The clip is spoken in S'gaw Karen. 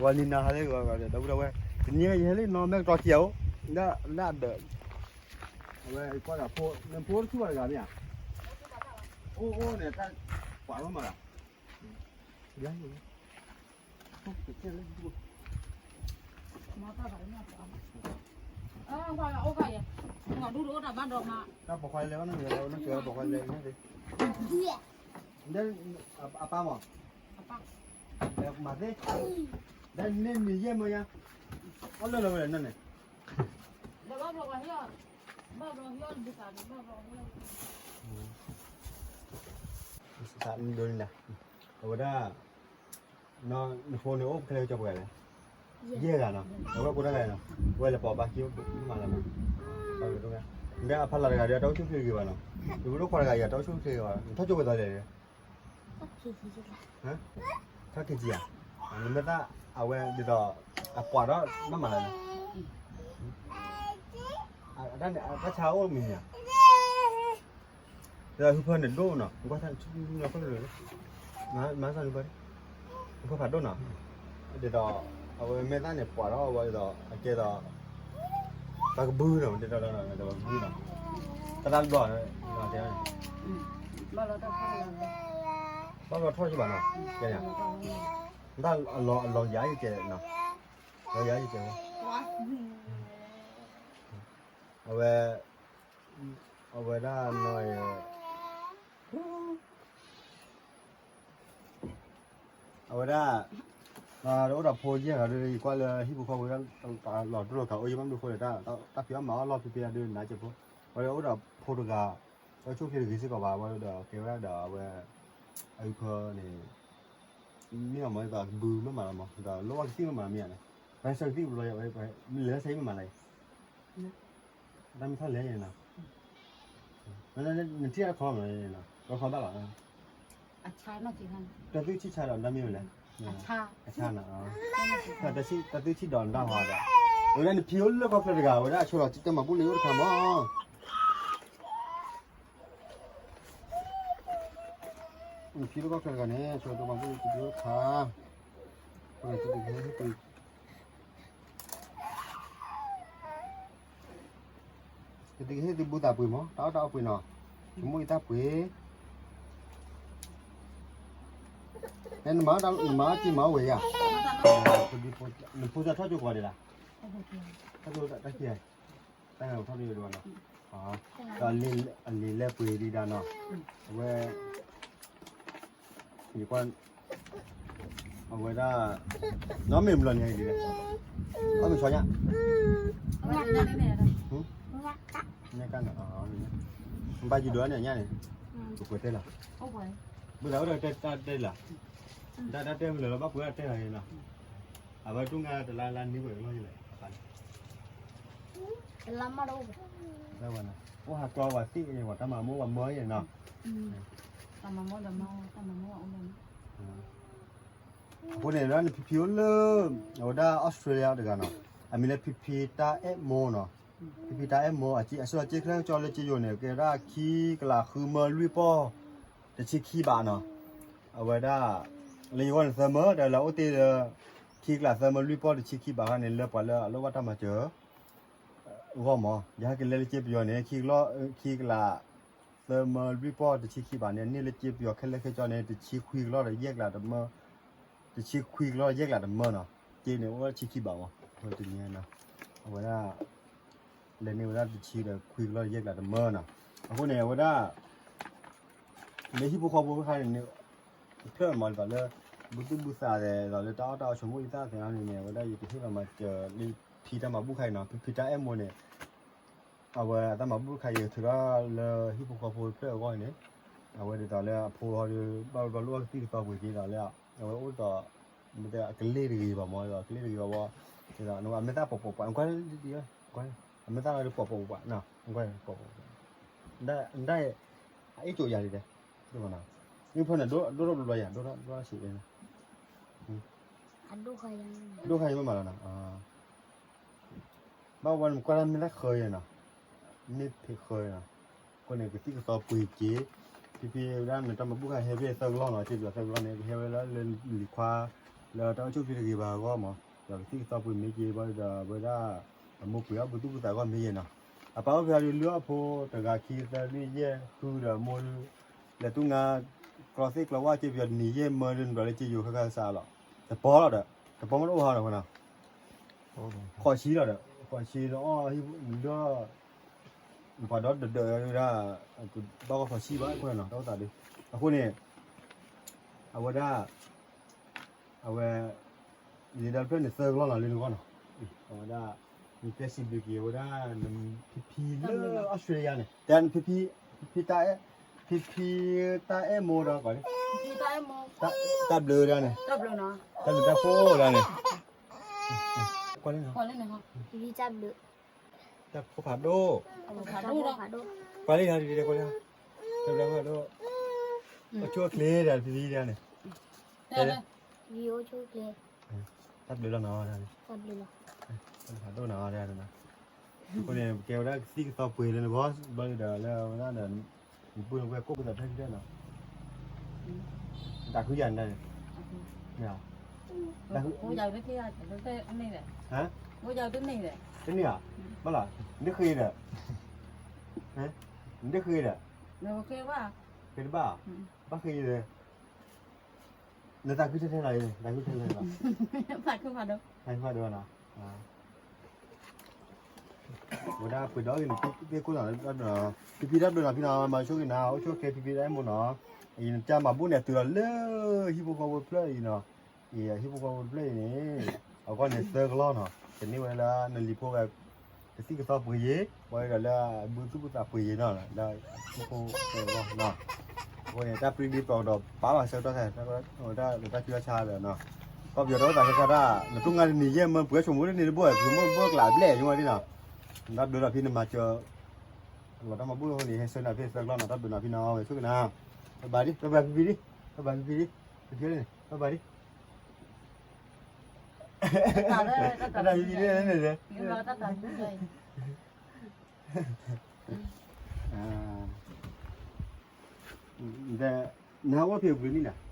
ဝဲနံၤနၤဟးလၢဂီၤဂီၤဒီး ဒီပုၢ်ဒီဝဲၢ်, တနံၤအံၤယဟဲလၢနီၢ်မဲာ်ကတီၤခံဧိၤ, ဒၣ်ဒၣ်ဒီး, အဝဲကွၢ်ဒီးဖိ, နဖိတဆူၣ်ဘၣ်တဂၤမ့ၢ်ဧါ, အိၣ်အိၣ်န့ၣ် တၢ်ကွၢ်လီၤမးလီၤ, တၢ်ပိာ်ခွါလဲၤဘၣ်န့ၣ်, ပိာ်ခွါလဲၤန့ၣ်, အပၢ်မး, မၤသ့, ဒ်န့ၣ်န့ၣ်ယဲၢ်မၢယါ, အီၣ်လၢလီၤဝဲလဲၣ်န့ၣ်, ဒ်န့ၣ်, အဝဲဒၣ် နဖိန့ၣ်အိၣ်ခဲလၢာ်ကၠီပှၤလဲၣ်, ယဲၢ်ဂၤနီၤ, အဝဲကိးတၢ်ဂၤနီၤ, ဝဲလဲၤပိာ်ဘါခံမးလီၤနီၤ, ဒီးအဖီလာ်တဂၤဒီး တၢ်အိၣ်ဆူၣ်ချ့တဂ့ၤဘၣ်နီၤ, ဒ်ပဒိၣ်ခွါတဂၤအံၤ တၢ်အိၣ်ဆူၣ်ချ့တဂ့ၤဘၣ်, နထီၣ်ကၠိဝဲသီလဲၣ်, ထီၣ်ခံကံဧါ, နမ့ၢ်သၣ်အဝဲဒ်သိး အပှၤဒီးမးမးလီၤနီၤ, တၢ်ဆါအိၣ်မံၤမံၤဧါ ဒီးဟုဖၢန့ၣ်ဒိၣ်နီၤ, ကွၢ်ဆၣ်, မၤသးန့ၣ်ဘၣ်, ဟုဖၢဖးဒိၣ်နီၤ, ဒ်သိး အဝဲမ့ၢ်သၣ်န့ၣ် ပှၤထီၣ်ဝဲဒ်သိး အကဲသိး ပှၤကဘုနီၤ, ဒ်သိး ပှၤကဘုနီၤ, တၢ်တၢ်ဘျီ, ဘၣ်ဘျီထီၣ်ကဘၣ်နီၤ, တၢ်အလီၤယၤယကဲနီၤ, လီၤယၤယကဲ, အဝဲ အဝဲဒၣ်နီၤ, အဝဲဒၣ် အိၣ်ဒီးဖိယဲၢ်ဂၤဒီး ယကွၢ်လၢဟံၣ်ဖိဃီဖိ လီၤတိၢ်လီၤကၤအိၣ်ယံၤဘၣ်မနုၤအဃိန့ၣ် တၢ်ဖံးအီၣ်မၤအီၣ်လီၢ်ဖဲဖဲအဒုးနးကဲဖိ, အဝဲဒၣ်အိၣ်ဒီးဖိတဂၤ, အဝဲဆိၣ်ချ့တဂ့ၤစ့ၢ်ကီးဘၣ်, အဝဲဒီးကဲဝဲဒၣ်ဒီးအဝဲ အဟုဖၢန့ၣ် မ့ၢ်အမၤဒ်သိးကဘုမးမးလီၤမး, ဒီးလိၣ်ဘၣ်ကသံၣ်မးမးမ့ၢ်ဧါန့ၣ်, ပှၤဆၢကသံၣ်ဘျီ, လဲၤဆၢမးမးလၢ တၢ်မ့ၢ်ထီၣ်လဲၣ်န့ၣ်နီၤ, နထံၣ်တၢ်ခီမး, တၢ်ခီဘၣ်လီၤ, တၢ်သူၣ်ဆံၣ်ဆါဒီးနတၢ်မ့ၢ်ဝဲလဲၣ်, အဆါနီၤ, တၢ်သူၣ်ဆံၣ်ဒီးနတၢ်ဟီဒီး, အဝဲဒၣ်နဖံးအိၣ်လၢကီၢ်ချၢတဂၤ အဝဲဒၣ်အဆိလီၤတၢ်မၤဘူၣ်လၢယအိၣ်တခါမး နဖံးလၢကီၢ်ချၢတဂၤန့ၣ် ဆိလီၤတၢ်မၤဘူၣ်လၢယအိၣ်တခါ, ကသံၣ်ကဟ့ၣ်သုဘူၣ်သးပှ့ၤမး, တၢ်အီၣ်တၢ်အီပှ့ၤနီၤ, ဆိကမိၣ်ယတၢ်ပှ့ၤ, နမၤအီၣ်က့ၤမၤအီၣ်ဝဲယၤ, နဖိသၣ်ထီၣ်ကၠိကိးဂၤဒဲးလီၤ, ထီၣ်ကၠိတၢ်ခံဂၤ, တၢ်ဂၤထီၣ်ကၠိဒံးဘၣ်နီၤ, ဒီးအလံာ်လဲၢ်ပှ့ၤဒံးဒၣ်နီၤ, အဝဲ ယကွၢ်, အဝဲဒၣ်, နီၢ်မ့ၢ်ဘျီန့ၣ်ဒ်လဲၣ်, အီၣ်မ့ၢ်ဆီညါ, ညါကၣ်နီၤ, ဘၣ်ယဒိးန့ၣ်ညါန့ၣ်, ပကွဲးတဲလီၤ, ဘုသးအိၣ်ဒီးတဲတၢ်တဲလီၤ, တၢ်တၢ်တဲမ့ၢ်လၢာ်လီၤ ဘၣ်ပှဲၤတၢ်တဲလီၤန့ၣ်နီၤ, အဝဲတူၢ်ငါတလါလါန့ၢ်ပှဲၤကလီၢ်ယလဲၣ်, တၢ်ဝဲနီၤ, အိၣ်ဟးကီဝဲသ့ၣ်ဝဲတၢ်မၤမိၢ်ဝဲမၢယဲနီၤ, တၢ်မၤမိၢ်ဒီးမၢ, တၢ်မၤမိၢ်အိၣ်လီၤနီၤ အဃိန့ၣ် နဖံဖံအိၣ်လၢ အဝဲဒၣ် Australia တဂၤနီၤ, အမံၤလၢဖံဖံတၢ်အဲၣ်မိၢ်နီၤ, ဖံဖံတၢ်အဲၣ်မိၢ် အစံၣ်အဆၢက့ချၢကၠီလၢကၠိယိာ်န့ၣ် ကဲဒၣ်ခံကလးဃုမၢလွံၢ်ပီၢ် တဆံခံဘးနီၤ, အဝဲဒၣ် လၢယဂီၢ်န့ၣ်သၢမၢ ဒီးလၢအိၣ်တ့ၢ်လၢ ခံကလးသၢမၢလွံၢ်ပီၢ်တဆံခံဘးခါန့ၣ် လၢပှၤလၢအလိၣ်ဘၣ်တၢ်မၤစၢၤ ဂီၢ်မး, ယဟဲက့ၤလဲၤလၢကၠ့ပယီၤန့ၣ် ခံကလး ခံကလး သၢမၢလွံၢ်ပီၢ်တဆံခံဘးန့ၣ် န့ၢ်လၢကၠ့ပယီၤခဲလၢာ်ခဲဆ့န့ၣ် တဆံခွံကလီၢ်ဒီးယဲၢ်ကလးတမၢ, တဆံခွံကလီၢ်ယဲၢ်ကလးတမၢနီၤ, ကၠ့န့ၣ်အိၣ်ဝဲတဆံခံဘးမး, အဝဲတနံၤ အဝဲဒၣ် လဲၤန့ၢ်ဝဲဒၣ်တဆံဒီးခွံကလီၢ်ယဲၢ်ကလးတမၢနီၤ, အဃိန့ၣ် အဝဲဒၣ် လၢဟံၣ်ဖိဃီဖိခါန့ၣ်န့ၣ် ဖျၢၣ်မးဒ်သိးလၢ ဘုသူၣ်ဘုသးသဲး ဒ်သိးလၢတၢ်အီၣ်တၢ်အီဆိကမိၣ်ယသးသဲးန့ၣ်န့ၣ် အဝဲဒၣ်ယကဟ့ၣ်လီၤမၤစၢၤလၢဖံတၢ်မၤဘူၣ်ခါအံၤနီၤ, ဖံဖံတၢ်အဲၣ်မိၢ်န့ၣ် အဝဲအတၢ်မၤဘူၣ်တခါအံၤထုးထီၣ်လၢဟံၣ်ဖိဃီဖိဖျၢၣ်အဂီၢ်န့ၣ်, အဝဲဒ်သိးလၢအဖိဟီဒီး ဘၣ်ဘျီလိၣ်ဘၣ်ကသံၣ်ကသီပှ့ၤက့ၤဒီးလၢ အဝဲအိၣ်ဒ်သိး မ့ၢ်တဲအကလ့ၢ်တဂ့ၤဘၣ်မး ဒ်သိးကလ့ၢ်တဂ့ၤဘၣ်ဝဲ, ဒ်သိးအမဲာ်သၣ်ပိာ်ပိာ်ပှၤ ကွၢ်လၢဒ်အမဲာ်သၣ်လီၤဒ်ပိာ်ပိာ်ပှၤနီၤ, ကွၢ်ပိာ်ပိာ်ပှၤ, ဒ်အံၤ အအ့ၣ်ကၠိယၤဒ်လဲၣ်, မ့ၢ်ဖဲန့ၣ် ဒိၣ်ထီၣ်ဘျီဘျီယၤ ဒိၣ်ထီၣ်ဘျီဘျီဆံး, ဒိၣ်ခါအံၤမ့ၢ်မးလီၤနီၤ ဘၣ်ဝဲနကွၢ်တၢ်မ့ၢ်တၢ်ဃၢယဲနီၤ, မ့ၢ်ဖံးဃၢယဲနီၤ, အဃိန့ၣ် ကသံၣ်ကသီပှ့ၤက့ၤ, ဖံဖံဝဲဒၣ်နတၢ်မၤဘူၣ်ခါဟဲဖဲသၢကလီၢ်နီၤ, က့ၤပယီၤသၢကလီၢ်န့ၣ် ကဟဲဝဲလၢလံၤခွါ, လၢတၢ်အိၣ်ဆူၣ်ချ့တဂ့ၤဘၣ်အဂီၢ်မး, ဒီးကသံၣ်ကသီပှ့ၤမ့ၢ်က့ၤဘၣ်ဒီး အဝဲဒၣ် အမိၢ်ပှ့ၤအီၣ်ဘုသူၣ်ဘုသးအဂီၢ်မ့ၢ်ယဲၢ်နီၤ, အပၢ်အိၣ်ဖဲအံၤဒုး လုၢ်အီၣ်ဖိတဂၤခံသၢလွံၢ်ယဲၢ်ဃု ဒီးမိၢ်ဒုး လဲၤသူၣ်ငါ ကျီသ့ၣ်ကျီဝၣ်က့ၤပယီၤတနံၤယဲၢ်မၢဒုး နဘျီလၢက့ၤယိၤခါခါစးလီၤ, တပီလီၤဒီး တပီမ့ၢ်တအိၣ်ဟီနီၤ, ဃိးဆံလီၤဒီး ဃိးဆံလီၤအီၣ် ဒီး ပှၤဒီဒၢးဒၢးဝဲဒၣ် ဘၣ်ဃိးဆံဘၣ်အခိၣ်နီၤ တၢ်အိၣ်သးဒုး, အဃိန့ၣ် အဝဲဒၣ် အဝဲ ယဒၣ်တဖျၢၣ်န့ၣ်သၢကလီၢ်နီၤလၢနဂီၢ်နီၤ, အဝဲဒၣ် နတဲစံးဘျုးက့ၤဝဲဒၣ် နဖံဖံလၢ Australia န့ၣ် တဲနဖံဖံ ဖံဖံတၢ်အဲၣ် ဖံဖံတၢ်အဲၣ်မိၢ်ဒီး တၢ်ဘျုးဝဲဒၣ်န့ၣ် တၢ်ဘျုးတၢ်ဖှိၣ်ဝဲဒၣ်န့ၣ် ကွၢ်လၢ ဖံဖံတၢ်ဘျုး တၢ်ဖှိၣ်ဖးဒိၣ်, ကွၢ်လၢယၤဒ်ဒ်ကွၢ်လၢယၤ, တၢ်ဘျုးဖးဒိၣ်, အိၣ်ဆူၣ်အိၣ်ချ့ဒီးဖံဖံဒၣ်န့ၣ်, ဖံဖံအိၣ်ဆူၣ်အိၣ်ချ့, တၢ်ဘျုးလီၤနီၤ, တၢ်ဘျုးလီၤ, ဖးဒိၣ်နီၤ, အဃိန့ၣ် ပကဲဝဲဒၣ်ကသံၣ်ကသီပှ့ၤလၢနဂီၢ် ဘျီဒီးလၢအဝဲဒၣ်ဒီး နပုၢ်နဝဲၢ်ကိးကသးဖဲဖဲနီၤ, တၢ်ဃုယၤန့ၣ်, တၢ်ဃု, တန့ၢ်ဧါ, ဘၣ်လီၤ, နတဃ့ဒီး, နတဃ့ဒီး, ဃ့တဘၣ်, ဘၣ်ဃ့ဒီး နသးခုထဲထဲလီၤ, သးခုထဲထဲလီၤ, သးခုဖးဒိၣ်နီၤ, ဝဲဒၣ်ပှ့ၤဒီးဂ့ၤန့ၣ် သ့ၣ်ခိၣ်နီၤ, ဖံဖံတၢ်ဘျုးနီၤဖံနီၤ, မၤဆိၣ်ဂ့ၤနၤ အိၣ်ဆူၣ်အိၣ်ချ့ဖံဖံတၢ်အဲၣ်မိၢ်နီၤ, အံၤနတၢ်မၤဘူၣ်န့ၣ် အတုၤလီၤလၢဟံၣ်ဖိဃီဖိတဖျၢၣ်အံၤနီၤ, အံၤဟံၣ်ဖိဃီဖိတဖျၢၣ်အံၤန့ၣ် အဂီၢ်န့ၣ်သၢကလီၢ်နီၤ, ကန့ၢ်ဝဲလၢနလံၤဖိဝဲ ကသံၣ်ကသီပှ့ၤယ့ၤ, ပှၤဒီးလၢအဘုသူၣ်ဘုသးပှ့ၤယ့ၤနီၤ, လၢဟံၣ်ဖိဃီဖိနီၤ, အဃိန့ၣ် တၢ်ပြံဘံပီၤကဒီးပာ်လီၤဆၢကတီၢ်ခဲ တၢ်တၢ်ဆူးတၢ်ဆါဒီးနီၤ, ကီၢ်ပယီၤတၢ်အိၣ်သးခဲခါတၢ် နတူၢ်ငါတနံၤယဲၢ်မၢပှဲၤဆိမိၣ်တန့ၢ်တဘိ ပှဲၤဆိမိၣ်တဘိကျးဘျဲၣ်ယိဝဲဒၣ်နီၤ, တၢ်ဘျုးလီၤဖံနမၤစၢၤ လီၤတၢ်မၤဘူၣ်အဃိန့ၣ် ဟဲဆၢနၤဖဲသၢကလီၢ်နီၤ, တၢ်ဘျုးနီၤဖံနီၤ ဝဲဆိၣ်က့ၤနၤ, ဘၣ်ဘၣ်ဒံး ဘၣ်ဘၣ်ဖံဖံဒံး ဘၣ်ဘၣ်ဖံဖံဒံး ဖံဖံန့ၣ် ဘၣ်ဘၣ်ဒံး တၢ်တၢ်ဖံဖံဒံးန့ၣ် နဟးအိၣ်ဖဲအပူၤန့ၣ်နၤ,